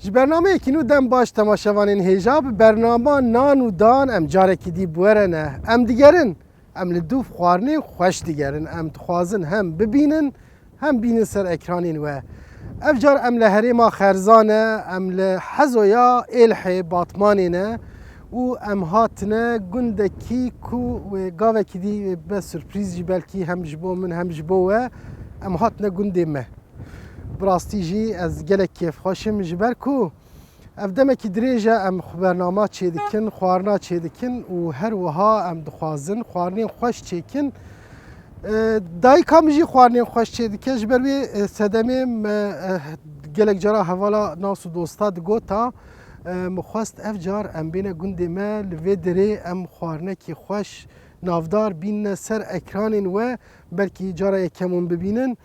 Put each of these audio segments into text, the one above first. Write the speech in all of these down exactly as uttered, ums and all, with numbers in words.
Ji bernameyekî nû dem baş temaşevanên hêja, bi bernama Nan û Dan em carekî dî bi we re ne. Em digerin, em li dûv xwarinên xweş digerin. Em dixwazin hem bibînin, hem bînin ser ekranên we. Ev car em li herêma Xerza ne, em li Hezoya Êlihê Batmanê ne û em hatine gundekî ku wê gavekî dî wê be surprîz jî belkî hem ji bo min hem ji bo we, em hatine gundê me. Bi rastî jî ez gelek kêfxweş im, ji ber ku ev demekî dirêj e em xwe bernama çêdikin, xwarina çêdikin û her wiha em dixwazin xwarinên xweş çêkin. E, dayika min jî xwarinên xweş çêdike, ji ber wê, e, sedemê me, e, gelek cara hevala nas û dosta digota, e, min xwest ev car em bêne gundê me, li vê derê em xwarinekî xweş navdar bînine ser ekranên we, belkî cara yekem hûn bibînin.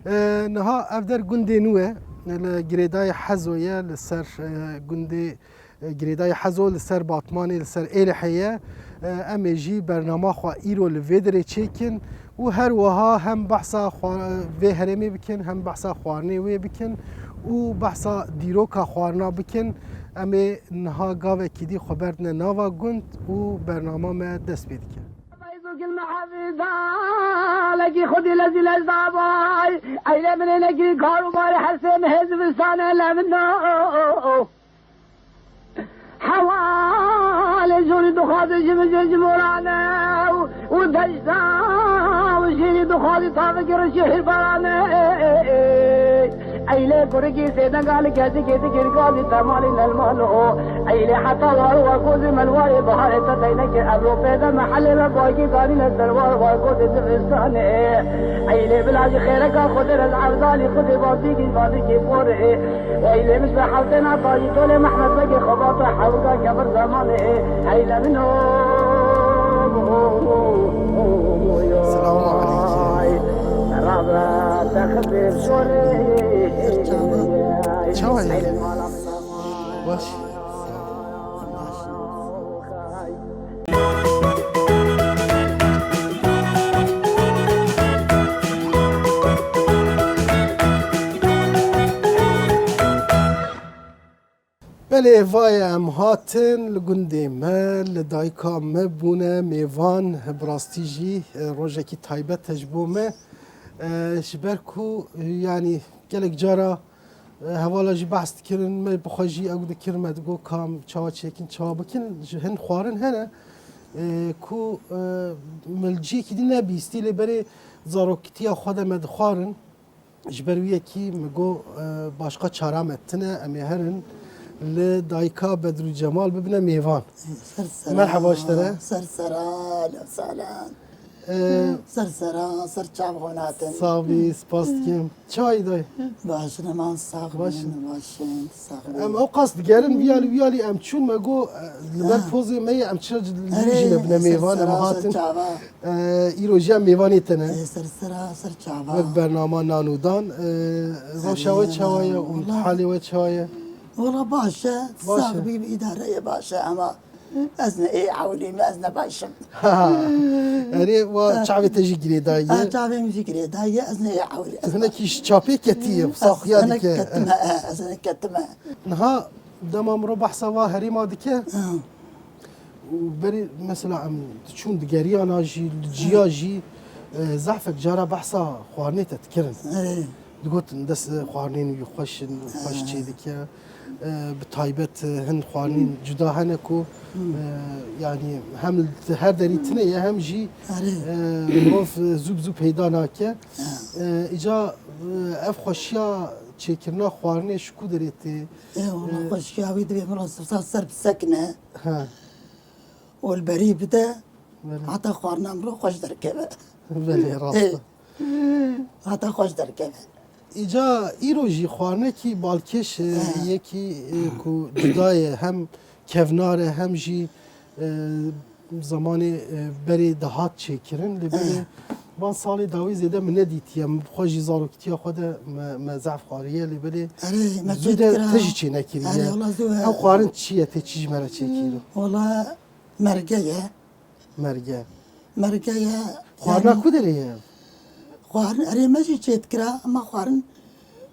E, niha ev der gundê nû ye, li girêdayê Hezo ye, li ser, e, gundê, e, girêdayê Hezo, li ser Batmanê, li ser Êlihê ye. E, em ê jî bernama xwe îro li vê derê çêkin û her wiha hem behsa xwa-, vê herêmê bikin, hem behsa xwarinê wê bikin û behsa dîroka xwarina bikin. Em ê niha gavekî dî xwe berdine nava gund û bernama me dest pê dike. Feyzo gil me hevdalekî xwedî lezî lez dabay. Eyle min ê nekî kar û barê her sê mehê zivistane le min no. Hewalê jorî dixwaze ji min jê ji morane û, û deşta û jêrî dixwaze tavekî reşî hîrbarane. Eylê kurikî sêdenga li kesikê dikir gazî temalî nelmalo. Eylê heta war war kozî melwarê biharê te deynekê evro pêde mehelê me bagî darîne ser war war kozî zivistanê. Eylê bila ji xêreka Xwedê re li evdalî Xwedê bazîkî bazîkî porê. Eylê min ji hewtêna tayî tolê Mehmed Begê xebata hewga kevir zemanê. Eylê min o. Selamun aleyküm. Çawa ye? Baş. Belê, va ye em hatin li gundê me, li dayika me bûne mêvan, bi rastî jî, e, rojekî taybet e ji bo me. E, ji ber ku, e, yanî gelek cara, e, hevala jî behs dikirin, me bi xwe jî ew dikir, me digot kam çawa çêkin, çawa bikin, ji hin xwarin hene, e, ku, e, min li cihekî dî nebîstî, lê berê zaroktiya xwe de me dixwarin. Ji ber wî yekî min got, e, başqa çara me tine, em ê herin li dayika Bedrû Cemal bibine mêvan. Ser sera, Merheba ji te re. Ser sera, ehlen sehlen. E, Ser sera, ser çav hûn hatin. Sax bî, spas dikim. Çawa yî dayê? Baş in, heman sax Baş bin, in. Baş in, sax bin. Em ew qas digerin vîyalî, vîyalî em çûn, me got, e, li ber Ha. pozê me ye, em çira li Erê, wî jî nebine ser mêvan, em sera, ser hatin. çava. E, îro jî em mêvanê te ne. E, ser sera, ser çava. Wek bernama Nan û Dan, e, rewşa we Erê, çawa ye û wala. halê we çawa ye? Wala baş e, Baş sax e. bî, îdare ye baş e, ama ez ne ê ewlî me, ez ne baş im. Erê, wa Ha. çavê te jî girêdayî Ha, ye. çavê min jî girêdayî ye, ez ne ê ewlî, ez ne Hinekî ji çapê ketî ye, Ez saxiya hinek dike. ketime, e, ez hinek ketime. Niha dema mirov behsa va herêma dike, Ha. û berê mesela em diçûn digeriyana jî, li ciya jî, e, zehfek cara behsa xwarinê te dikirin. Erê. Digotin dest xwarinên wî xweş in, xweş çê dike. E, bi taybet, e, hin xwarinên cuda hene ku, e, yanî hem li her derî tune ye hem jî, Erê. e, mirov zû bi zû peyda nake. E, îca, e, ev xweşiya çêkirina xwarinê ji ku derê tê? E, wala E, xweşiya wî divê min re ser bi sekine. He. Û li berî bide, Belê. heta xwarina min re xweş derkeve. Belê, rast e. Heta xweş derkeve. Îca îro jî xwarinekî balkêş e, Eh. yekî, e, ku cuda ye, hem kevnar e, hem jî, e, zamanê, e, berê dihat çêkirin. Lê belê Eh. van salê dawî zêde min nedîtiye. Min bi xwe jî zaroktiya xwe de me, me zehf xwariye, lê belê Erê, me zû de çêdikira. te jî çênekiriye. Erê, wala zû, Ew xwarin çi ye, tê çi ji me re çêkî îro? Wala merge ye. Merge. Merge ye, Xwarina yanî ku derê ye? Xwarin erê me jî çêdikira, ama xwarin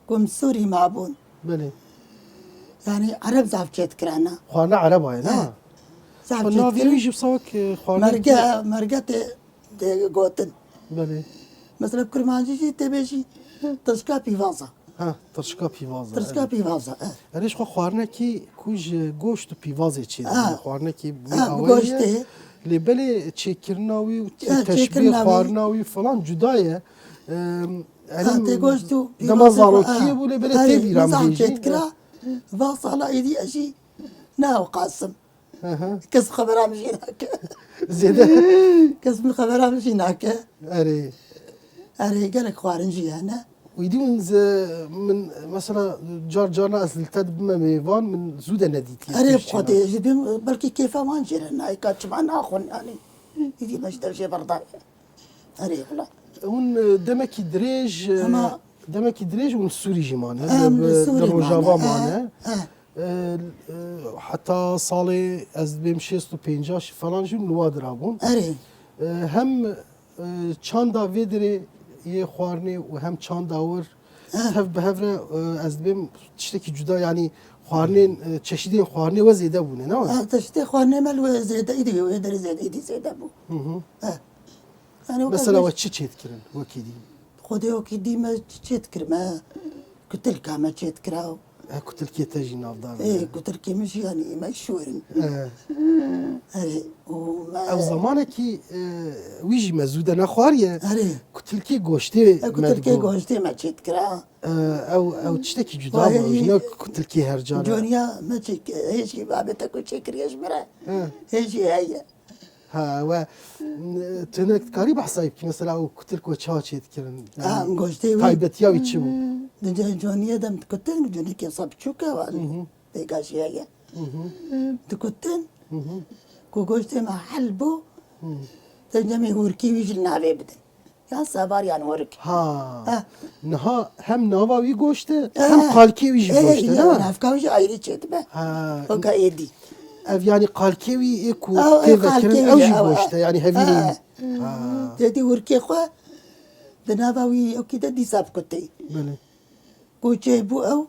ku em Sûrî mabûn. Belê. Yanî ereb zaf çêdikirana. Xwarina ereba ye, ne? He. Zaf çêdikir. Navê wî jî wisa wek, e, xwarina Merge, merge tê, tê gotin. Belê. Mesela bi kurmancî jî tê bêjî tirşka pîvaza. Ha, tirşka pîvaza, Tirşka evet. pîvaza, evet. Erê, ji xwe xwarinekî ku ji goşt û pîvazê çêdibîne, Ha. xwarinekî wî Ha, bi awayî ye. goştê. Lê belê çêkirina wî û Ya, teşbîhê çêkirina wî. xwarina wî falan cuda ye. Em, Ha, erê, tê goşt û dema pîvazê xwe, zarokiyê ha. bû, lê belê Erê, tê bîra min nizam jî. çêdikira, va sala êdî ez jî ne ew qasim. Aha. Kes xebera min jî nake. Zêde. Kes min xebera min jî nake. Erê. Erê, gelek xwarin jî hene. Wî dî min ze-, min mesela car carna ez li te dibime mêvan, min zû de nedîtiye Erê, pêşçîna. Xwedê ji bim, belkî kêfa wan jê re nayê, ka çima naxwin, yanî. Îdî me ji dev jê berdaye. Erê, wela. Hûn, e, demekî dirêj, e, Ama demekî dirêj hûn Sûrî jî mane, Em li, li li, Sûrî li Rojava mane. mane. E, e. E, e, heta salê ez dibêm şêst û pênc falan jî li wa dira bûn. Erê. E, hem, e, çanda vê dirê yê xwarinê û hem çanda wir E. tev bi hev re, e, ez dibêm tiştekî cuda, yanî xwarinên, e, çeşidên xwarinê we zêde bûne, ne were? E, tiştê xwarinê me li we zêde îdî, wê dirê zêde, îdî zêde bû. Hı hı. E. Yanî weke Mesela jî we çi çêdikirin wekî dî? Xwedê wekî dî me çi çêdikir? Me kutilka me çêdikira. E, kutilkê te jî navdar Ê, e. kutilkê min jî yanî me şûrin. E. Erê, û me Ew zamanekî, e, wî jî me zû de nexwariye. Erê. Kutilkê goştê E, me kutilkê digot. goştê me çêdikira. E, ew, ew tiştekî cuda Vay, bû. Ji ne kutilkê her cara. Coniya me çêk-, hê jî babê te ku çêkiriye ji min re. E. Hê jî heye. Ha, we, n-, tu hinek dikarî behsa wî bikî, mesela, û kutilk we çawa çêdikirin? Ha, Yani, em goştê wî. taybetiya wî çi bû? Di ce-, coniyê de em dikutin, conikê wisa biçûk e, wa Hı hı. pêka jî heye. Hı hı. Dikutin, Hı hı. ku goştê me hel bû, Hı. te cemê hûrkî wî jî li navê bidin. Ya sevar yan hûrik. Ha. Ha. Niha hem nava wî goşt e, Eh. hem qalkê wî jî Eh, goşt e, ya, ne? navka wî jî ayrî çêdibe. Ha. Weka êdî. Ev yani qalkê wî ê ku Ew, tê ew qalkê vekirin, wî ew ye, jî ew, goşt e, ew. yani hevîrê Ha. wî. Ha. Êdî hûrkê xwe di nava wî ewkî de dîsa bikutê. Belê. Ku çêbû ew,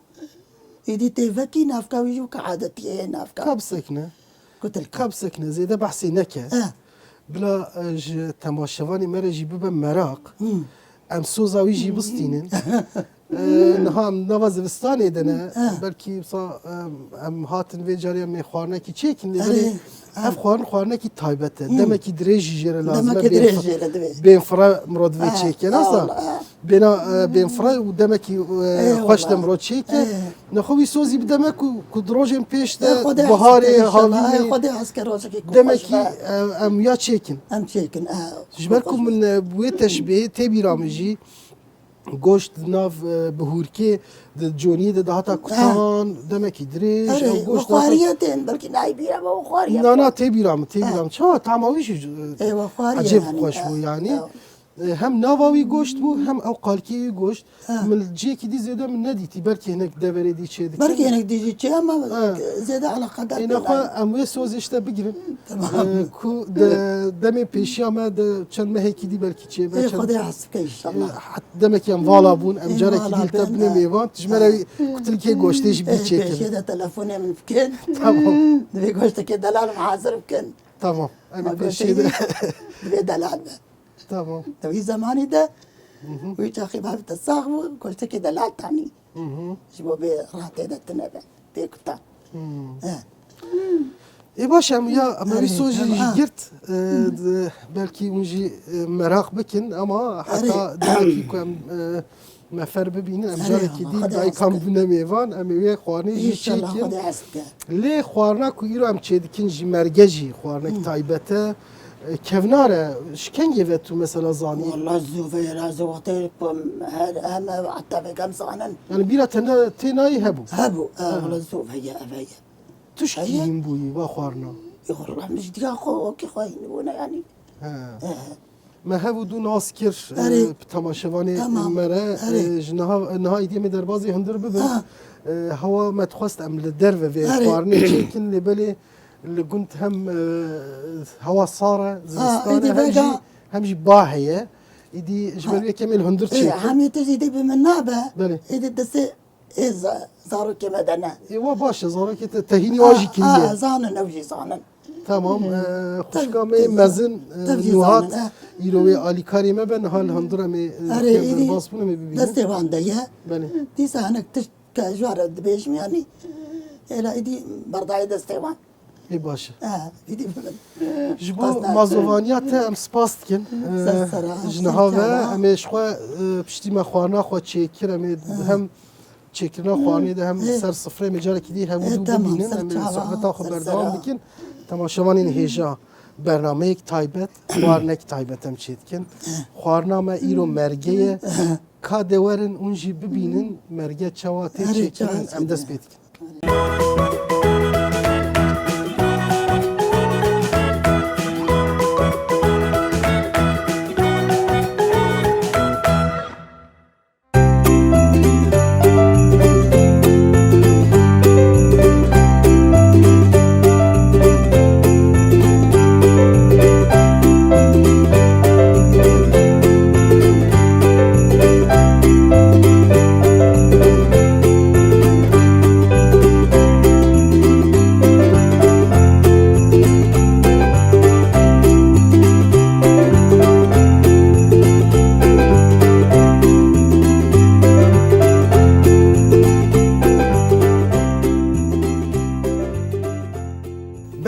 êdî tê vekî navka wî jî weke adetî ye navka. Ka bisekine. Kutilka. Ka bisekine, zêde behsê neke. Eh. Bila, e, ji temaşevanê me re jî bibe meraq. Hmm. Em soza wî jî bistînin. E, niha em nava zivistanê de ne. Eh. Belkî wisa, em, em hatin vê carê em ê xwarinekî çêkin, lê Erê. belê Ah. ev xwarin xwarinekî taybet e. Hmm. Demekî dirêj jî jê re lazim e. Demekî Bên dirêj fi-, jê re divê. bên fira mirov divê Ah, çêke. ah, Nasa? ah. Bêna, e, bên fira û demekî, e, Eyvallah. xweş de mirov çêke. Ey. Nexwe wî sozî bideme ku, ku di rojên pêş de Ey, Xwedê biharê, hez bike inşallah. havînê, Ey, Xwedê hez ke rojekî ku demekî, xweş be. e, em ya çêkin. Em çêkin, e, Ji ber ku xweş be. min, e, bi wê teşbihê tê bîra min jî, goşt di nav, e, bi hûrkê, di coniyê de dihata kutan, demekî dirêj, Erê, ew goşt dihata xwariye tên, belkî nayê bîra me, xwariye Na, na, xwe. tê bîra min, tê bîra Ha. min. Çawa tama wî jî, e, Eywa, xwariye ecêb yani, xweş ha, bû yani. ha. E, hem nava wî goşt bû, hem ew qalkê wî goşt. Ha. Min cihekî dî zêde min nedîtî. Belkî hinek deverê dî çê dikin. Belkî hinek dî jî çê ama Ha. zêde eleqedar Ê, nexwe nayê. em wê sozê işte bigirin. Tamam. E, ku de, demê pêşiya me de çend mehekî dî belkî çê be, Ê, çend Xwedê hasib ke inşallah. E, het-, demekî em vala bûn, em Ê, carekî vala dî li te bin, binê ha. mêvan, tu ji me re Ha. wî kutilkê goştê jî bî Ê, çêkirin. pêşiya de telefonê min bikin. Tamam. Divê goştekê delal min hazir bikin. Tamam. Em ê Ma pêşiyê de. goştekî divê delal be. Tamam. Di wî zemanî de, Hı hı. wî çaxî bavê te sax bû, goştekê delal tanî. Hı hı. Ji bo bê ratê de tune be, bê kutan. Hı. He. Ê baş em ya, em Erê, rîso jî em, jî ha. girt, e, Hı. d-, belkî hûn jî, e, meraq bikin, ama Erê. heta demekî ku em, e, me fer bibînin, em Erê, carekî ama dî Xwedê dayikam rast bine mêvan, em ê wê xwarinê jî Înşallah çêkin. Xwedê rast bike. Lê xwarina ku îro em çêdikin jî merge jî xwarinek Hı. taybet e. E, kevnar e, ji kengê ve tu mesela zanî? Wallah zû ve ye, razê wextê ku em her, em ev heta vêga em zanin. Yani bîra te ne, tê nayê hebû? Hebû, e, Ha. wallah zû ve ye, ev heye. Tu ji kî Heye. hîn bûyî, va xwarina? E, wallah min ji diya xwe, wekî xwe hîn bûne yani. He. He. Me hev û du nas kir, Erê. e, bi temaşevanê Tamam. me re, Erê. e, ji niha, niha îdî em ê derbazê hundir bibin. Ha. E, hewa me dixwest em li derve vê Erê. xwarinê çêkin, lê belê li gund hem, e, hewa sar e, Ha, zivistan e, îdî hem jî, vêga. hem jî ba heye. Îdî ji ber Ha. wê kemê li hundir Ê, çêkin. hemî tişt îdî bi min nabe. Belê. Îdî destê Ê za-, zarokê me de ne. Ê, wa baş e, zarokê te tehînî wa jî kiriye. A, zanin, ew jî zanin. Tamam, e, xwişka me yê mezin, e, Nûhat, îro wê alîkarê me be, niha li hundir em ê, e, derbas bûn, em ê bibînin. Destê wan de ye. Belê. Dîsa hinek tişt ke ji wan re dibêjim, yanî, êla êdî berdayê destê wan. Ê baş e. Ji bo mazovaniya te em spas dikin. E, ji niha ve em ê ji xwe, e, piştî me xwarina xwe çêkir, em ê hem çêkirina xwarinê de hem ser sifrê me carekî dî hemû dû bibînin. Em ê sohbeta xwe berdewam dikin. Temaşevanên hêja, bernameyek taybet, xwarinek taybet em çê dikin. Xwarina me îro merge ye. Ka de werin hûn jî bibînin merge çawa tê çêkirin, em dest pê dikin.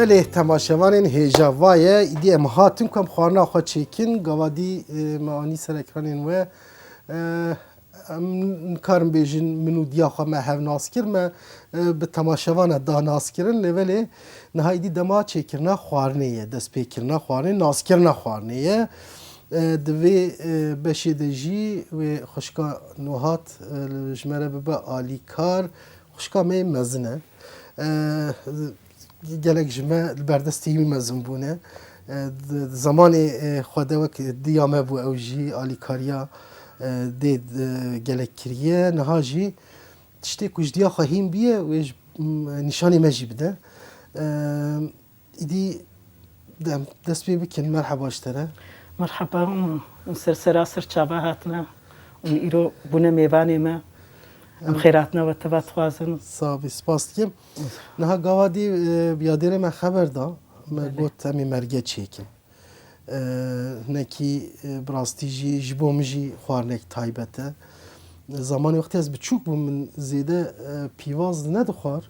Belê, temaşevanên hêja, va ye, îdî em hatin ku em xwarina xwe çêkin, gava dî, e, me anî ser ekranên we. E, em nikarin bêjin min û diya xwe me hev nas kir, me, e, bi temaşevana da nas kirin, lê belê niha îdî dema çêkirina xwarinê ye, destpêkirina xwarinê, naskirina xwarinê ye. E, di vê, e, beşê de jî wê xwişka Nûhat, e, ji me re bibe alîkar, xwişka me yê mezin e. E, gelek ji me li berdestê wî mezin bûne. E, di, di zemanê, e, xwe de wek diya me bû, ew jî alîkariya, e, dê, e, gelek kiriye. Niha jî tiştê ku ji diya xwe hîn bûye, wê ji, m, nîşanê me jî bide. E, Îdî dem dest pê bikin, merheba ji te re. Merheba, hûn ser sera ser çava hatine. Hûn îro bûne mêvanê me. Em xêratina we teva dixwazin. Sax bî, spas dikim. Niha gava dî, e, biyadêrê me xeber da. Me got em ê merge çêkin. E, hinekî, e, bi rastî jî ji bo min jî xwarinek taybet e. Zamanê wextê ez biçûk bûm, min zêde, e, pîvaz nedixwar.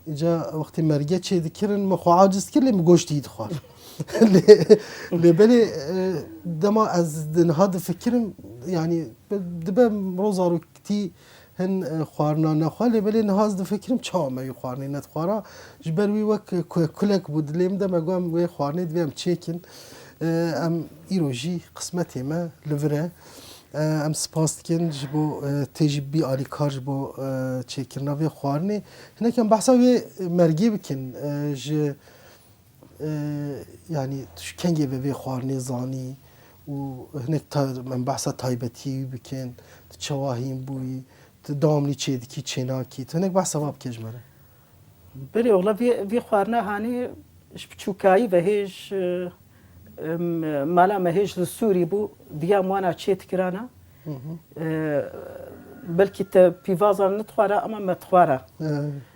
Îca wextê merge çêdikirin, min xwe aciz dikir, lê min goştî dixwar. Lê, lê belê, e, dema ez di niha difikirim, yanî, be-, dibe mirov zaroktî hin, e, xwarina nexwe, lê belê niha ez difikirim çawa me wî xwarinê nedixwara. Ji ber wî wek ku-, kulek bû dilê min de, me got em wê xwarinê divê em çêkin. E, em îro jî qismetê me li vir e. E, em spas dikin ji bo, e, tê jî bî alîkar ji bo, e, çêkirina vê xwarinê. Hinek em behsa wê mergê bikin. E, ji, e, yanî tu ji kengê ve vê xwarinê zanî û hinek ta-, em behsa taybetiyê wî bikin. Tu çawa hîn bûyî, tu dewamlî çêdikî, çênakî. Tu hinek behsa va bike ji me re. Belê, wela vê, vê xwarina hanê ji biçûkayî ve hêj, e, em, mala me hêj li Sûrî bû, diya min wana çê dikirana. Hı hı. E, belkî te pîvazan nedixwara, ama me dixwara. E.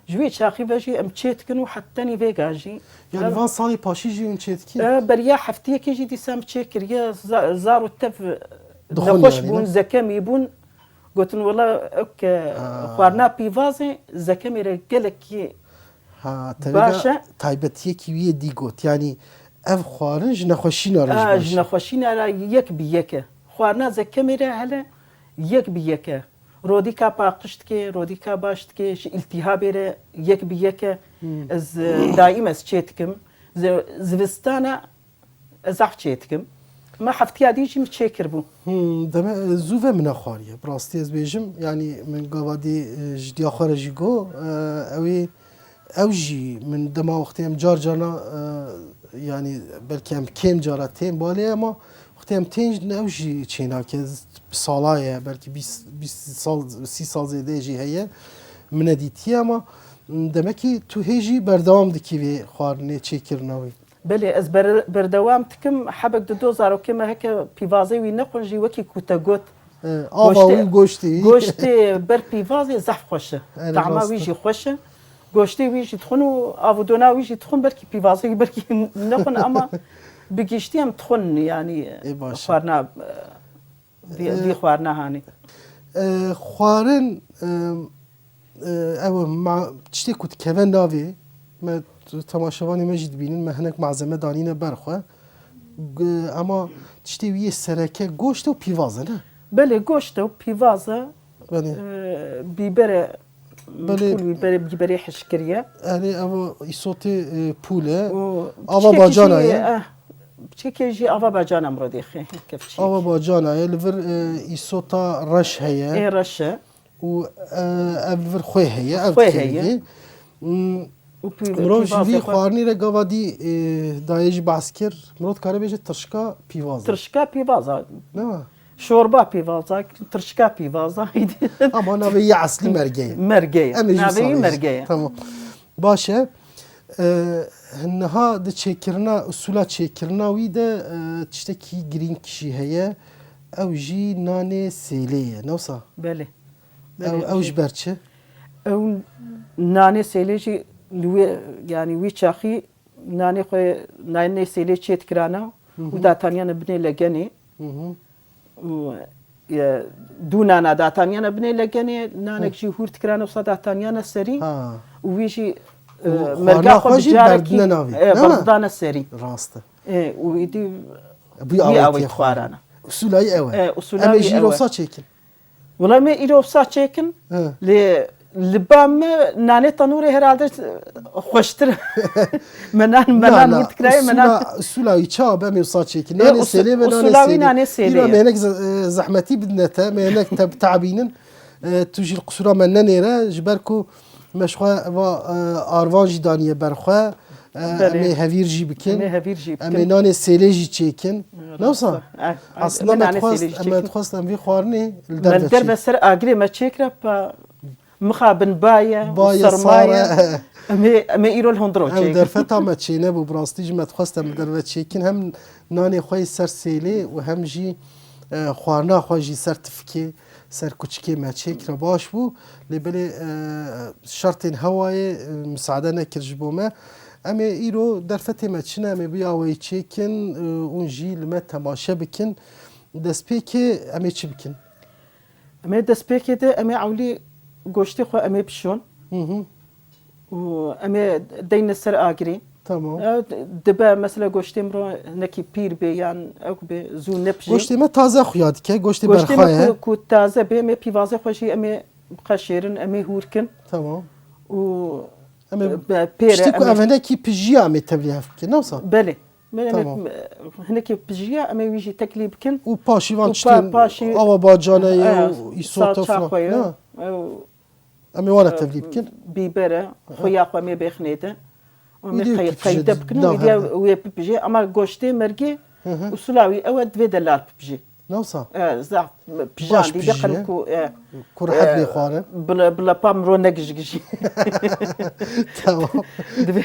Ji wê çaxî ve jî em çê dikin û hetenî vêga jî. Yani em van salê paşî jî hûn çê dikî? E, beriya heftiyekê jî dîsa em çê kiriye, za-, zar û tev nexweş bûn, zekemî bûn. Gotin, wela, ok, e, xwarina pîvazê zekemê re gelekî baş e. Ha, tevêga taybetiyekî wî yê dî got. Yanî ev xwarin ji nexweşîna re jî baş e. Ji nexweşîna re yek bi yek e. Xwarina zekemê re hele yek bi yek e. Rodîka paqij dike, rodîka baş dike, ji îltîhabê re yek bi yek e. Hmm. Ez, e, daîm ez çê dikim. Zi-, zivistana Ez zehf çê dikim. Me heftiya dî jî min çê kiribû. Hmm, deme, e, zû ve min nexwariye. Bi rastî ez bêjim, yanî min gava dî, e, ji diya xwe re jî got, e, ew ê, ew jî min dema wextê em car carna, e, yanî belkî em kêm cara tên balê, ama wextê em tên ew jî çê nake. Bi sala ye, belkî bîst, bîst sal, sî sal zêde jî heye. Min nedîtiye, ama, hmm, demekî tu hê jî berdewam dikî vê xwarinê çêkirina wî. Belê, ez ber-, berdewam dikim. Hebek dido zarokê me heke pîvazê wî nexwin jî, wekî ku te got, E, ava wî, goştê wî. Goştê ber pîvazê zehf xweş e. Erê, tama wî jî xweş e. Goştê wî jî dixwin û av û dona wî jî dixwin, belkî pîvazê wî belkî nexwin ama bi giştî em dixwin, yanî. Ê, baş e. Xwarina, e, vî, e, vî xwarina hanê. E, xwarin, e, e, ew ma-, tiştê ku dikeve navê, me t-, temaşevanê me jî dibînin, me hinek malzeme danîne ber xwe. G-, ema tiştê wî yê sereke goşt û pîvaz e, ne? Belê, goşt û pîvaz e. Belê. E, bîber e, belê. Pûl bîber e, bîberê hişk kiriye. Erê, ev îsotê, e, pûl e. Û ava bacana ye. Eh, piçekê jî ava bacana mirodê xê, kevçî. Ava bacana ye, li vir, e, îsota reş heye. Ê reş e. Û, e, ev vir xwê heye, ev xwê heye. Hmm, û pî-, mirov ji pîvazê vî xwe xwarinî re gava dî, e, dayê jî behs kir. Mirov dikare bêje tirşika pîvaza. Tirşika pîvaza. Ne? Şorba pîvaza, tirşika pîvaza. Ama navê yê eslî merge ye. Merge ye. Em ê jî navê wî merge ye. Tamam. Baş e. E, niha di çêkirina, usula çêkirina wî de, e, tiştekî girîng jî heye. Ew jî nanê sêlê ye. Ne wisa? Belê. Ew, ew ji ber çi? Ew nanê sêlê jî li wê, yanî wî çaxî nanê xwe, nanê sêlê çê dikirana û dataniyane binê legenê. Û, e, du nana dataniyane binê legenê, nanek jî hûr dikirana wisa dataniyane serî. Ha. Û wî jî, e, û merga xwe bi carekî, e, berdine navê, ne? Berdidane serî. Rast e. E, û îdî wî awê tê xwarana. Usula wî ew e. E, usula wî ew e. Em ê jî îro wisa çêkin. Wela me îro wisa çêkin. He. Lê li ba me nanê tenûrê herhalde xweştir. Me nan, me nan hûr dikiraye, me nan. Usula, usula wî çawa be, em ê wisa çêkin. E, nanê sêlê be, nanê sêlê. Îro me hinek ze-, e, zehmetî bidine te, me hinek te bitabînin. E, tu jî li qisûra me nenêre, ji ber ku me ji xwe va, e, arvan jî daniye ber xwe. E, belê. Em ê hevîr jî bikin. Em ê hevîr jî bikin. Em ê nanê sêlê jî çêkin. E, ne wisa? Rast e. E, aslında me dixwest, me dixwest em vî xwarinê li derve çêkin. Me li derve ser agirê me çêkira pa mixabin baye û sermaye. Em ê, em ê îro li hundir çêkin. Ew derfeta me çênebû, bi rastî jî me dixwest em li derve çêkin. Hem nanê xwe yê ser sêlê û hem jî, e, xwarina xwe jî ser tifikê, ser kuçikê me çêkira, baş bû. Lê belê, e, şertên hewayê, e, misade nekir ji bo me. Em ê îro derfetê me çine, em ê bi awayî çêkin, e, û jî li me temaşe bikin. Destpêkê em ê çi bikin? Em ê destpêkê de em ê ewlî goştê xwe em ê bişon. Hı hı. Û em ê deyne ser agirê. Tamam. E, dibe mesela goştê min ro hinekî pîr bê yan ew bê zû nepijê. Goştê me taze xuya dike, goştê berxwe ye. Goştê me ku, ku taze bê, em ê pîvazê xwe jî em ê biqeşêrin, em ê hûr kin. Tamam. Û em ê, e, pêre, tiştê ku em ê ev hinekî pijiya em ê tevlî hev bikin, ne wisa? Belê. Belê, tamam. Em ê, e, hinekî pijiya, em ê wî jî teklî bikin. Û paşî van tiştên ava bacane ye û îsota falan. Salça xwe ye. Ew Em ê wana tevlî bikin. Bîber e, xuya xwe em ê bêxinê de. Em ê qey-, qeyde bikin û wê wê bipijê. Ama goştê mergê, usula wî ew e, divê delal bipijê. Ne wisa? E, zaf pijandî de qerim ku, e, ku rehet bê xwarin. Bila, bila pa miro negijgijî. Tamam. Divê,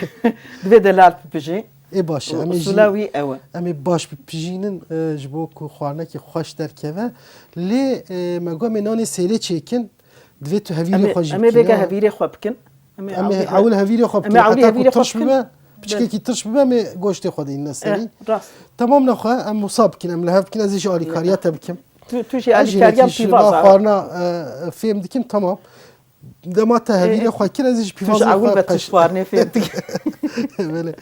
divê delal bipijê. Ê baş e. Em ê jî, usula wî ew e. Em ê baş bipijînin, e, ji bo ku xwarinekî xweş derkeve. Lê, e, me got em ê nanê sêlê çêkin. Divê tu hevîrê xwe jî bikî. Em ê vêga hevîrê xwe bikin. Em ê ewil hevîrê xwe bikin. Heta ku tirş bibe, piçkekî tirş bibe, em ê goştê xwe deynin serî. Rast. Temam nexwe, em wisa bikin, em li hev bikin, ez ê jî alîkariya te bikim. Tu, tu jî alîkariya pîvaza. Xwarina, e, fêm dikim, temam. Dema te hevîrê xwe kir, ez ê jî pîvaza xwe. Tu jî ewil be tu xwarinê fêm dikim. Belê.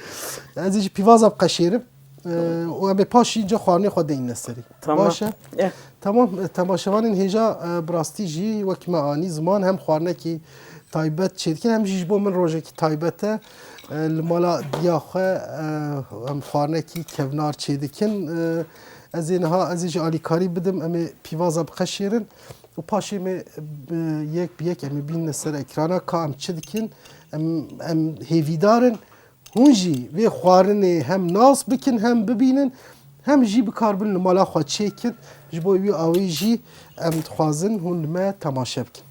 Ez ê jî pîvaza biqeşêrim. E, û em ê paşî ca xwarinê xwe deyne serî. Tamam. Baş e? Eh. Tamam, e, temaşevanên hêja, e, bi rastî jî wek me anî ziman hem xwarinekî taybet çêdikin hem jî ji bo min rojekî taybet e. E, li mala diya xwe, e, em xwarinekî kevnar çêdikin. E, ez ê niha, ez ê jî alîkarî bidim, em ê pîvaza biqeşêrin û paşê me, e, yek bi yek em ê bînine ser ekrana ka em çi dikin. Em, em hêvîdar in. Hûn jî vê xwarinê hem nas bikin, hem bibînin, hem jî bikarbin li mala xwe çêkin. Ji bo wî awê jî em dixwazin hûn li me temaşe bikin.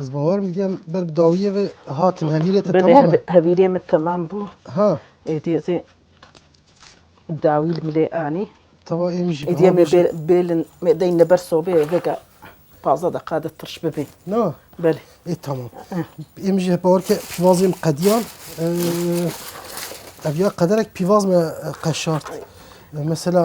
Ez bawer dikim ber bi dawiyê ve hatin, hevîrê te Belê, tamam e? Hev-, hevîrê min temam bû. Ha. Êdî ez ê dawî li milê anî. Tava em jî Êdî em ê bê-, bêlin me deyne ber sobê vêga pazdeh deqa de tirş bibê. Na. Belê. Ê, tamam. Eh. Em jî hep bawer ke pîvazê min qediyan. Ee, ev ya qederek pîvaz me, e, qeşart. E, mesela,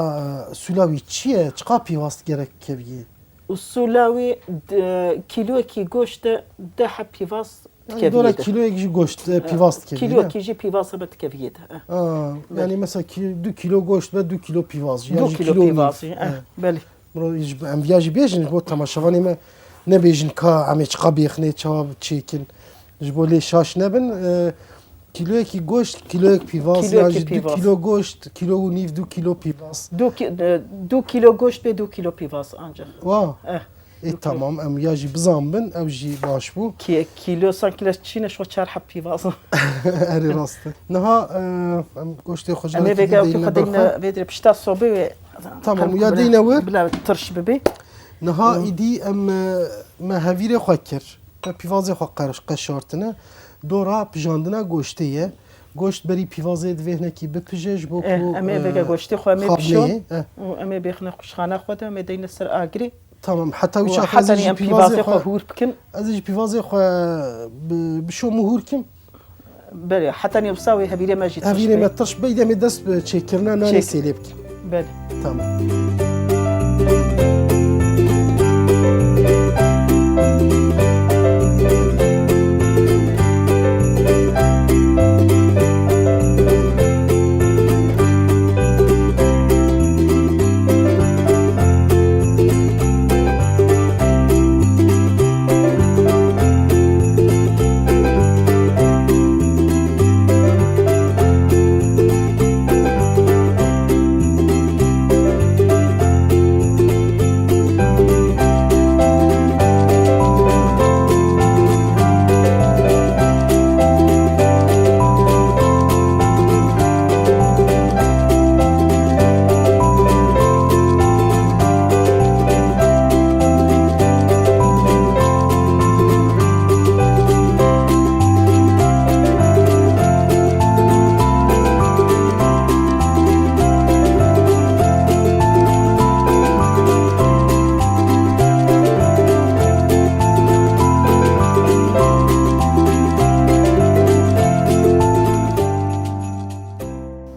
e, sûla wî çi ye? Çiqa pîvaz gerek keviyê? Usula wî d-, kîloyekî goşt de deh heb pîvaz Yani dikeviyê dora de. Kîloyek jî goşt, e, pîvaz dikeviyê, ne? Kîloyekî jî pîvaz hebe dikeviyê de, e. Ha, Belê. Yani mesela kî-, du kîlo goşt be du kîlo pîvaz jî, ya Du jî kîlo kîlo û nîv. Pîvaz jî, e, E. Belê. Bro, ji, em viya jî bêjin, ji bo temaşevanê me nebêjin ka em ê çiqa bêxinê, çawa çêkin. Ji bo lê şaş nebin, e, Kîloyekî goşt, kîloyek pîvaz, Kîloyekî yan jî du pîvaz. Kîlo goşt, kîlo û nîv, du kîlo pîvaz. Du kî-, e, du kîlo goşt bê du kîlo pîvaz ancak. Wa. Eh, Ê, du kîlo. Tamam, em ya jî bizan bin, ew jî baş bû. Ki-, kîlo, sanki le çîne şo çar heb pîvaz. Erê rast e. Niha, e, em goştê xwe Em ê carekî vêga dî wekî deyne xwe ber deyne xwe. Vê dirê pişta sobê wê. Tamam, Qirm ya kubire. Deyne wir. Bila tirş bibê. Niha Hı. Îdî em, e, me hevîrê xwe kir. Me pîvazê xwe qer-, qeşartine. Dora pijandina goştê ye. Goşt berî pîvazê divê hinekî bipije ji bo Eh, ku, em ê vêga eh, goştê xwe em ê xab pişon neyê. Eh. Û em ê bêxine quşxana xwe de, em ê deyne ser agirê. Tamam, heta wî Û çax ez ê hetanî jî em pîvazê pîvazê xwe xwe, hûr bikin. Ez ê jî pîvazê xwe bi-, bişom û hûr kim. Belê, hetanî wisa wê hevîrê me jî tirş Hevîrê be. Me tirş be, îdî em ê dest bi çêkirina nanê Çêk. Sêlê bikin. Belê. Tamam.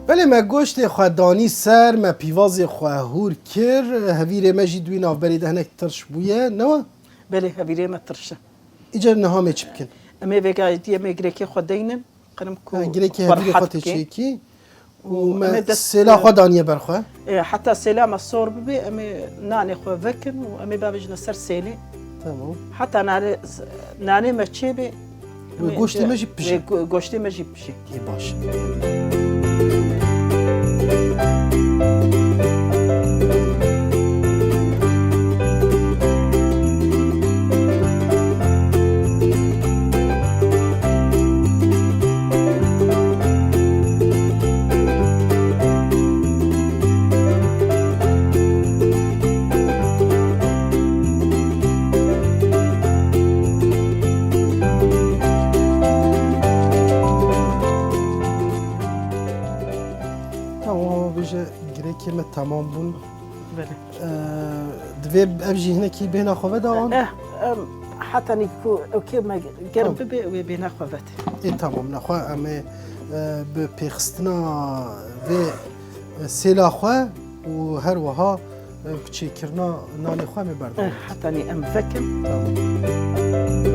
Belê me goştê xwe danî ser, me pîvazê xwe hûr kir, hevîrê me jî di wî navberê de hinek tirş bûye, ne we? Belê, hevîrê me tirş e. Îcar niha em ê çi bikin? Em ê vêga dî em ê girêkê xwe deynin, qirim ku Ha, girêkê xwe hevîrê rehat xwe tê bike. Çêkî. Û Û me em ê dest sêla xwe daniye ber xwe. E, heta sêla me sor bibe, em ê nanê xwe vekin û em ê bavêjine ser sêlê. Tamam. Heta nanê, nanê me çêbe, Wê em ê goştê me jî pije. Wê go-, goştê me jî pije. Ê baş. Tamam, ama bêje girêkê me tamam bûn. Belê. Ee, divê ev jî hinekî bêhna xwe veda an? Eh, em, hetanî ku ewkê me germ Tamam. Bibe, wê bêhna xwe vete. Ê, tamam, nexwe em ê, e, bi pêxistina vê, e, sêla xwe û her wiha, e, bi çêkirina nanê xwe em ê berdewam Eh, bikin. Hetanî em vekin. Tamam.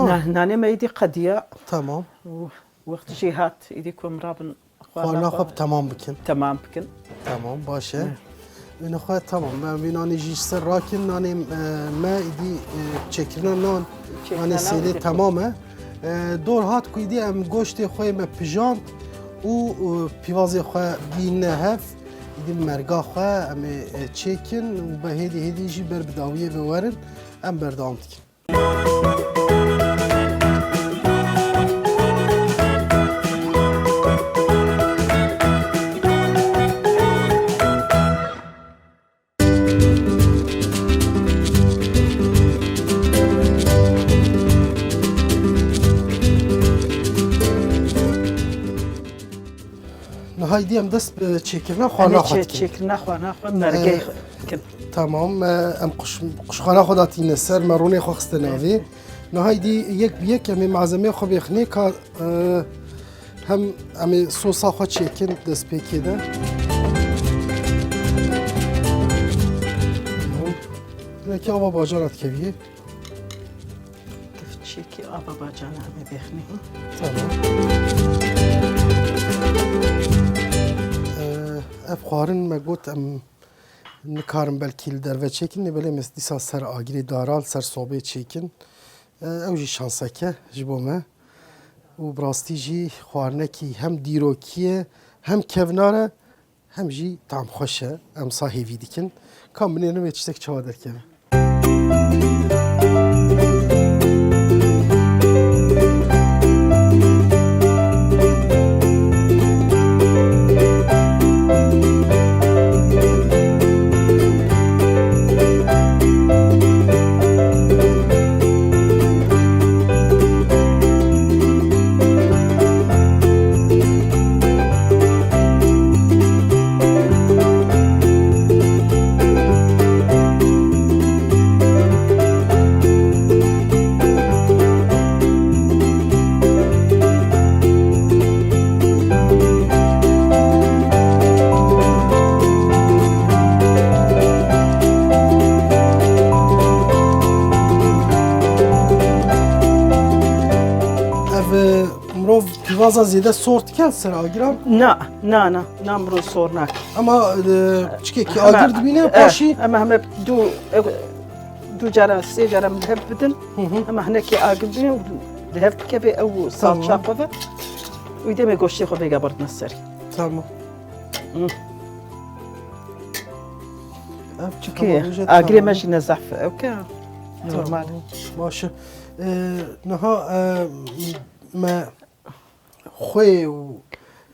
Na-, nanê me êdî qediya. Tamam. Û wext jî hat, êdî ku em rabin xwarina Xwarina xwe xwe bi temam bikin. Temam bikin. Tamam, baş e. Evet. Wêne xwe tamam. Em vê nanê jî ji ser rakin. Nanê, e, me êdî, e, çêkirina nan. Çêkirina nanê nan sêlê êdî temam e. E, dor hat ku êdî em goştê xwe me pijand û, e, pîvazê xwe bîne hev. Êdî merga xwe em ê, e, çêkin û be hêdî hêdî jî ber bi dawiyê ve werin. Em berdewam dikin. Niha êdî em dest bi çêkirina xwarina Em ê xwe çê-, dikin. Çêkirina xwarina xwe, Ee, mergeyê xwe dikin. Tamam, me, em quş-, quşxana xwe datîne ser, me ronê xwe xiste navê. Niha êdî yek bi yek em ê malzemeyê xwe bêxinê ka, e, hem em ê sosa xwe çêkin destpêkê de. Hinekî ava bacara dikeviyê. Tifçekî ava bacana em ê bêxinî. Tamam. Ee, ev xwarin me got em nikarin belkî li derve çêkin, lê belê me dîsa ser agirê daral, ser sobê çêkin. Ee, ew jî şansek e ji bo me. Û bi rastî jî xwarinekî hem dîrokî ye, hem kevnar e, hem jî tam xweş e. Em sa hêvî dikin. Ka em binêrin wê tiştek çawa derkeve. Ev, e, mirov pîvaza zêde sor dike ser agiran? Na, na, na, na mirov sor nake. Ama, e, çikekî Hema, agir dibîne, e, paşî? Hema, hema du, e, du cara, sê cara min hev bidin. Hı hı. Hema hinekî agir bidin, li hev bikeve ew salça Tamam. xwe ve. Û dê me goştê xwe vêga berdine serî. Tamam. Hı. Ev Çünkü çi agirê me jî ne zehf e, ew ke normal. Tamam. Baş e. Ee, niha, e, me xwê û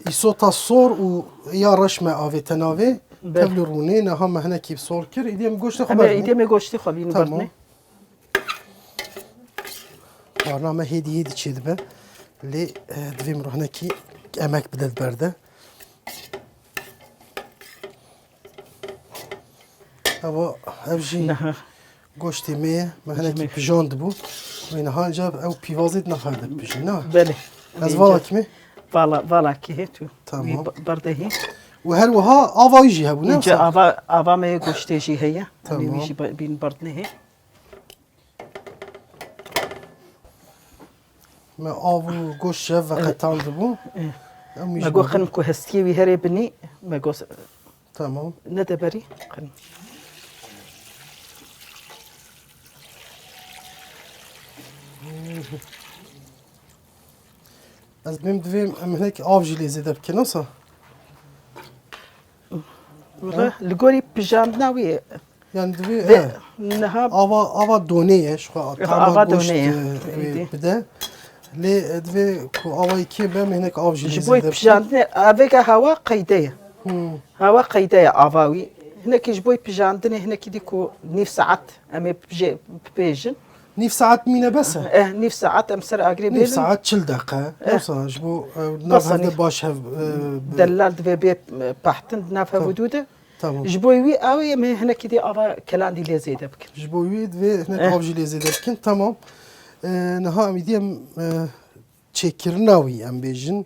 îsota sor û ya reş me avête navê. Be. Tevlî rûnê, niha me hinekî sor kir. Êdî em goştê xwe Em ê berdin. êdî em ê goştê xwe bînin Tamam. berdinê. Xwarina me hêdî hêdî çêdibe. Lê, e, divê min hinekî emek bide di ber de. Eva, ev jî Niha. goştê me ye. Me hinekî Jimê. pijandibû. Wê niha ca ew pîvazê di nava de pijî, ne? Belê. Ez Belê, vala ca- kimê? Vala, vala kê tu. Tamam. Wî ba-, berdehî. Û her wiha ava wî jî hebû, ne? Înce ava, ava me ye goştê jî heye. Tamam. Em ê wî jî be-, bîn berdinehê. Me av û goşt ji hev veqetandibû. Eh. Em wî Me jî got berdin. Xinim ku hestiyê wî herê binî, me got Tamam. ne de berî, xinim. Ez dibêm divêm em hinek av jî lê zêde bikin, wisa? Wele, Ha? li gorî pijandina wî. Yani divê, Ve e, niha ava, ava donê ye, ji xwe Ava tama goşt, donê ye. e, Êdî. bide. Lê, e, divê ku ava yekê be, em hinek av jî lê Ji bo zêde bikin. pijandinê, avêga hewa qeyde ye. Hmm. Hewa qeyde ye ava wî. Hinekî ji bo pijandinê, hinekî dî ku nîv saet em ê bijê-, bibêjin. Nîv saet mîne bes e? Eh, nîv saet em ser agirê Nîv bêjin. saet çil deqe. Eh. Wisa ji bo, e, nav Bes e, hev de nîv. baş hev, e, bi- Delal divê bê, e, pehtin di nav hev û Tamam. dû de. Tamam. Ji bo wî ew ê me hinekî dê ava kelandî lê zêde bikin. Ji bo wî divê hinek Eh. av jî lê zêde bikin. Tamam. E, niha em êdî em, e, çêkirina wî em bêjin.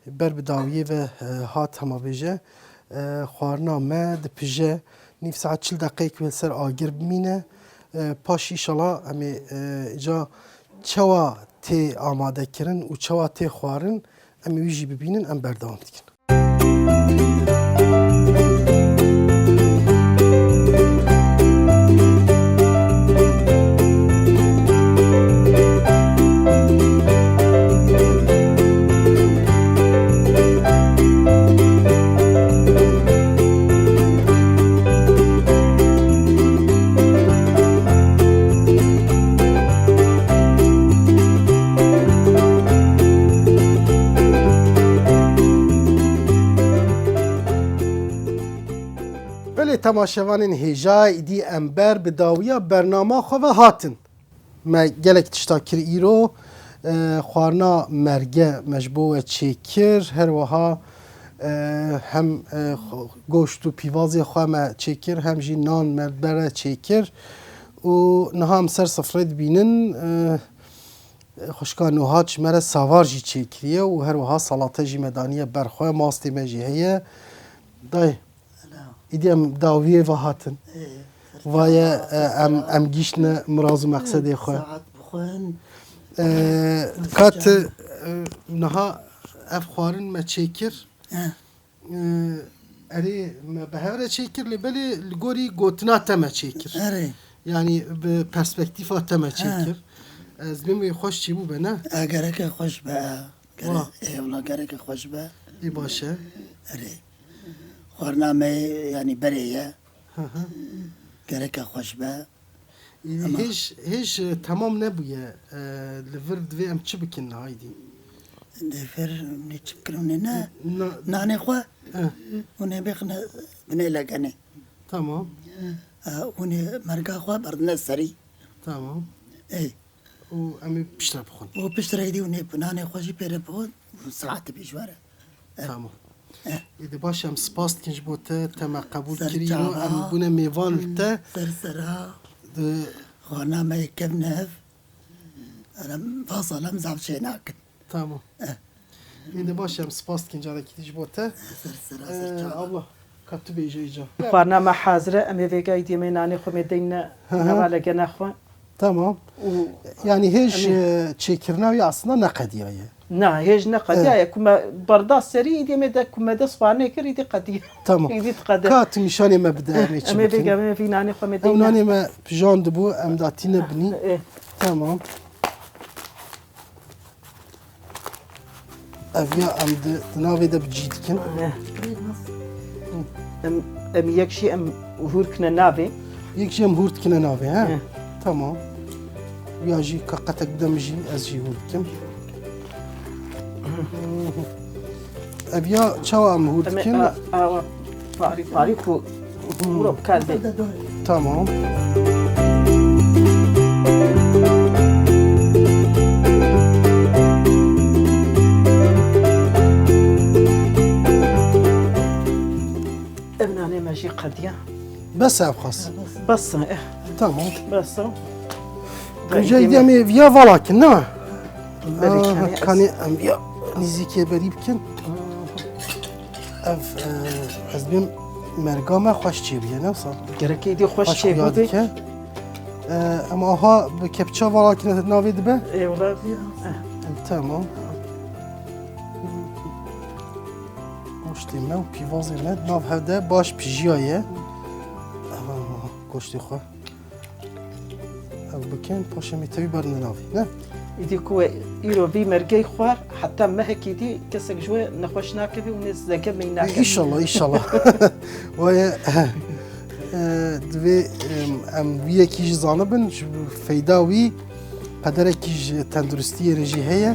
Ber bi dawiyê ve, e, hat hema bêje. E, xwarina me dipije. Nîv saet çil deqeyek wê li ser agir bimîne. E, paş îşala em ê, e, îca çawa tê amadekirin û çawa tê xwarin, em ê wî jî bibînin, em berdewam dikin. Belê temaşevanên hêja, îdî em ber bi dawiya bernama xwe ve hatin. Me gelek tişta kir îro, e, xwarina merge me ji bo we çêkir, her wiha, e, hem, e, xo-, goşt û pîvazê xwe me çêkir, hem jî nan me bere çêkir û niha em ser sifrê dibînin, e, xwişka Nuha ji me re savar jî çêkiriye û her wiha salate jî me daniye ber xwe, mastê me jî heye. Dayê, Selam. Îdî em dawiyê ve hatin. Ê, ser Vaye, çava, e, ser em, sera. Em gîştine miraz û meqsedê xwe. Saet bixwin. E, Nasıl kat, can? E, niha ev xwarin me çêkir. He. E, erê me bi hev re çêkir, lê belê li gorî gotina te me çêkir. Erê. Yanî bi perspektîfa te me He. Çêkir. Ez bêm wê xweş çêbû be, ne? E, gereke xweş be. Gere-, Wa. Ê, wala gereke xweş be. Ê baş e. Erê. Xwarina me, yanî berê ye. Hı hı. Gereke xweş be. Yanî Ama hêj, hêj, e, temam nebûye. E, li vir divê em çi bikin niha îdî? Li vir ne çi bikin, hûn ê ne? Na- Nanê xwe, Eh. Hûn ê bêxine binê legenê. Tamam. E, hûn ê merga xwe berdine serî. Tamam. Ê. Û em ê piştre bixwin. Û piştre îdî hûn ê nanê xwe jî pê re bixwin û saet bî ji we re. Eh. Tamam. Eh. Êdî baş, em spas dikin ji bo te, te me qebûl Ser kirî, çava. Em bûne mêvan li te. Ser sera. Di- Xwarina me yê kevnev. Erem, va salam zaf çê nakin. Tamam. Eh. Êdî baş, em spas dikin carekî dî ji bo te. Ser sera, ser çava. Abla, ka tu bêje îca. Xwarina me hazir e, em ê vêga îdî me nanê xwe me deyne Hı hı. Nava legene xwe. Tamam. Û Yanî hêj, em ê e, çêkirina wî aslında neqediyaye. Na, hêj neqediyaye. Evet. Ku me berda serî, îdî me de, ku me dest xwarnê kir, îdî qediye. Tamam. Îdî diqede. Ka tu nîşanê me bide, em ê çi Em ê bikin? Vêga, em ê vî nanê xwe me Ew deyne. Nanê me pijan dibû, em datîne binî. Eh. Tamam. Ev ya em di, di navê de bi cî dikin. Eh. Em, em yek jî em hûr kine navê. Yek jî em hûr dikine navê, he? Eh. Tamam. Ya jî ka qetek bide min jî, ez jî hûr dikim. Ev ya çawa em hûr Em ê dikin? a, awa parî parî ku Hûro bi kar bê. Tamam. Ev nanê me jî qediya. Bes ev xas. Bes e, eh. Tamam. Bes e. Rica ederim, viya vala kin, ne? Belê, Aa, kanê ez- kanê em viya nîzîkê berî bikin. Ev, e, ez bêm merga me xweş çêbûye, ne wisa? Gerek êdî xweş Xweş çêbû xuya bê. dike. E, em aha bi kepça vala kine navê dibe? Ê, wala. Tamam. Goştê me û pîvazê me nav hev de baş pijiyaye. Aha, goştê xwe. Ev bikin, paşê me tevî berdine navê, ne? Îdî ku we îro vî mergey xwar, heta mehekî dî kesek ji we nexweş nakeve û nê zege mey nakeve. Înşallah, înşallah. Waye, e, divê, em, em vî yekî jî zanibin, ji feyda wî qederekî ji tenduristiyê re jî heye.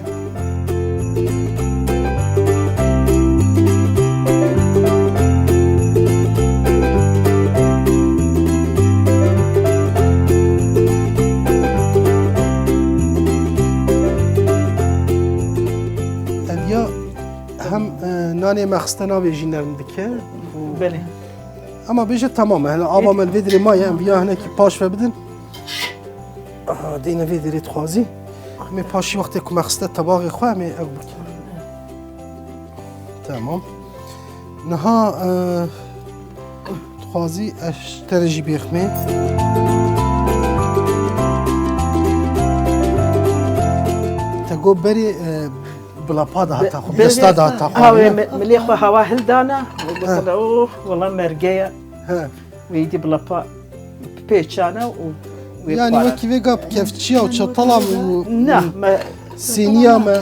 Ev ya hem, e, nanê me xiste navê jî nerm dike. Belê. Ama bêje tamam e. Hele ava me li vê dirê maye, em viya hinekî paş ve bidin. Aha, deyne vê dirê dixwazî. Em ê paşî wextê ku me xiste tebaxê xwe, em ê ew bikin. Tamam. Niha, e, dixwazî ez ji te re jî bêxmê. Go berê, e, bi lapa de hata xwe, bi desta de hata xwe. Ha, wê mi-, milê xwe hewa hildana, û gotina, "Oh, wela merge ye." He. Wê dî bi lapa pêçane û wê Yani xwarin. Wekî vêga bi kevçiya û çatala û, na, me sêniya me,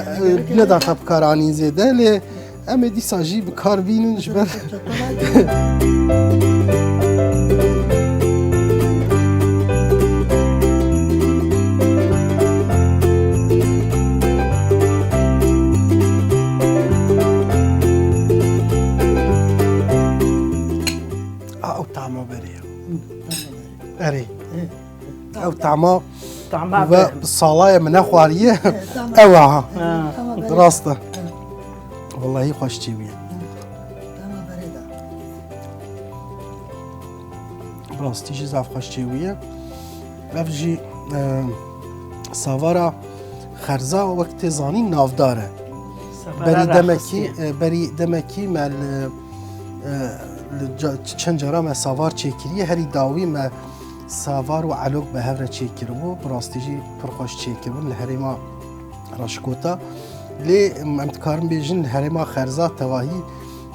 e, nedata bikaranîn zêde, lê em ê dîsa jî bi kar bînin ji ber A, ew tama berê ye. Erê. Ew tama Tama ve be. Bi salaye min nexwariye. Ew e ha. Ha. Rast e. Wellahî xweş çêbûye. Bi rastî jî zaf xweş çêbûye. Ev jî, e, savara xerza wek tê zanîn navdar e. Savara Berî demekî, raxistî. E, berî demekî me li, e, li ca-, çend cara me savar çêkiriye, herî dawî me savar û elok bi hev re çêkiribû. Bi rastî jî pir xweş çêkiribûn li herêma Raşkota. Lê em dikarin bêjin li herêma Xerza tevahî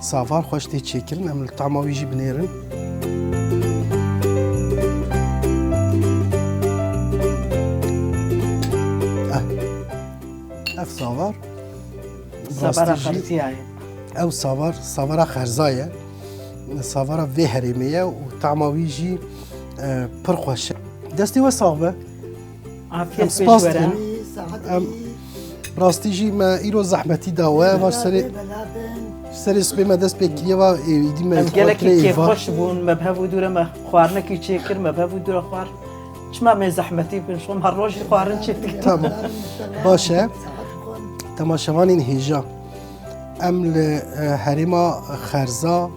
savar xweş tê çêkirin. Em li tama wî jî binêrin. Eh. Ev savar. Savara Rastî jî Xerziya ye. Ew savar, savara Xerza ye. Savara vê herêmê ye û tama wî jî, e, pir xweş e. Destê we sax be. Afiyet Em be spas ji we re. dikin. Em rastî jî me îro zehmetî da we. Va serê, serê sibê me dest pê kiriye va ê, îdî me Em gelekî xwatirê êva. Kêfxweş bûn. Me bi hev û dû re me xwarinekî çêkir, me bi hev û dû re xwar. Çima me zehmetî bin? Şo me her roj xwarin çê dikin. Tamam. Baş e. Temaşevanên hêja. Em li, e, herêma Xerza,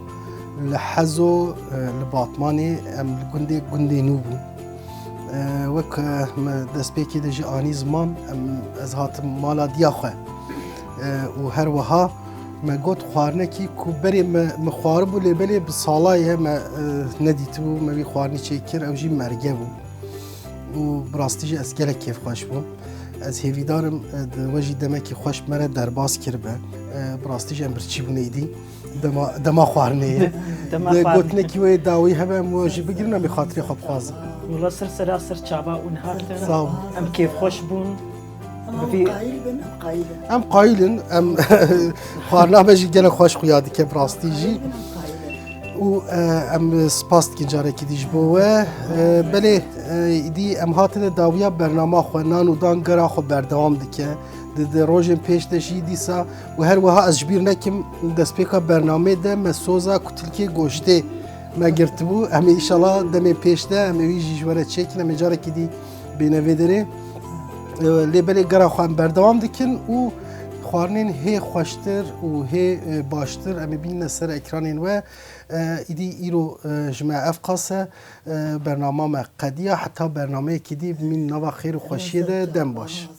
li Hezo, e, li Batmanê, em li gundê, gundê nû bûn. E, wek, e, me destpêkê de jî anî ziman, em, ez hatim mala diya xwe. E, û her wiha me got xwarinekî ku berê me, me xwaribû lê belê bi sala ye me, e, nedîtibû, me wî xwarinî çêkir, ew jî merge bû. Û bi rastî jî ez gelek kêfxweş bûm. Ez hêvîdar im, e, di we jî demekî xweş bi me re derbas kiribe. E, bi rastî jî em birçî bûn êdî. Dema, dema xwarinê ye. Dema Di xwarinê. Gotinekî wê dawî hebe em we jî bigirin, em ê xatirê xwe bixwazin. Wela sir sera sir çava û niha te. Sağ ol. Em kêfxweş bûn. Ama Bi vî em qayîl bin, em qayîl in. Em qayîl in, em xwarina me jî gelek xweş xuya dike bi rastî jî. Em qayîl in, em qayîl in. Û, e, em spas dikin carekî dî ji bo we. E, belê, e, îdî em hatine dawiya bernama xwe, nan û dan gera xwe berdewam dike. Di, di rojên pêş de jî dîsa û her wiha ez ji bîr nekim destpêka bernameyê de me soza kutilkê goştê me girtibû. Em ê îşallah demê pêş de em ê wî jî ji we re çêkin, em ê carekî dî bêne vê derê. E, lê belê gera xwe em berdewam dikin û xwarinên hê xweştir û hê, e, baştir em ê bînine ser ekranên we. E, îdî îro, e, ji me ev qas e. E, bernama me qediya, heta bernameyekî dî bimîn nava xêr û xweşiyê de, dem baş.